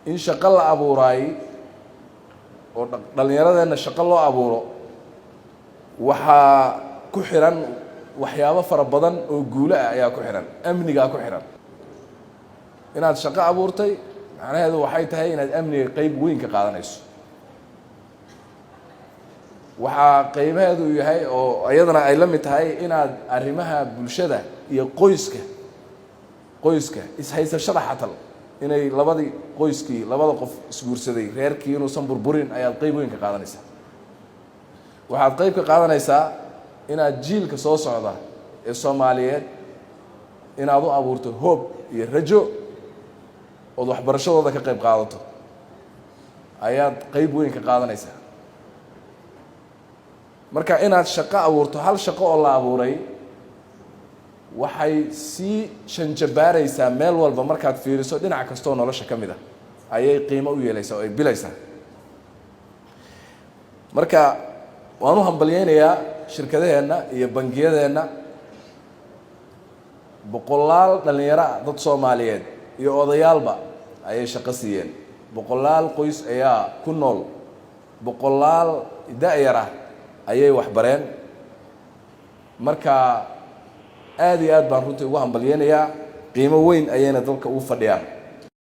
In shaqo la abuuraay oo dhallinyaradeenna shaqo loo abuuro waxaa ku xiran waxyaabo fara badan oo guulo ah ayaa ku xihan, amnigaa ku xihan. Inaad shaqo abuurtay macnaheedu waxay tahay inaad amniga qeyb weyn ka qaadanayso. Waxaa qeybaheedu yahay oo iyadana ay la mid tahay inaad arrimaha bulshada iyo qoyska ishaysashada, xatal inay labadii qoyskii, labada qof isguursaday, reerkii inuusan burburin ayaad qeyb weyn ka qaadanaysaa. Waxaad qeyb ka qaadanaysaa inaad jiilka soo socda ee Soomaaliyeed inaad u abuurto hope iyo rajo, ood waxbarashadooda ka qayb qaadato ayaad qeyb weyn ka qaadanaysaa. Marka inaad shaqo abuurto, hal shaqo oo la abuuray waxay sii shanjabaaraysaa meel walba. Markaad fiiriso, dhinac kastoo nolosha ka mid ah ayay qiimo u yeelaysaa oo ay bilaysaa. Marka waan u hambalyeynayaa shirkadaheenna iyo bangiyadeenna. Boqolaal dhallinyaro ah, dad Soomaaliyeed iyo odayaalba ayay shaqo siiyeen. Boqolaal qoys ayaa ku nool, boqolaal da-yar ah ayay waxbareen. Marka aad iyo aad baan runtii ugu hambalyeynayaa, qiimo weyn ayayna dalka ugu fadhiyaan.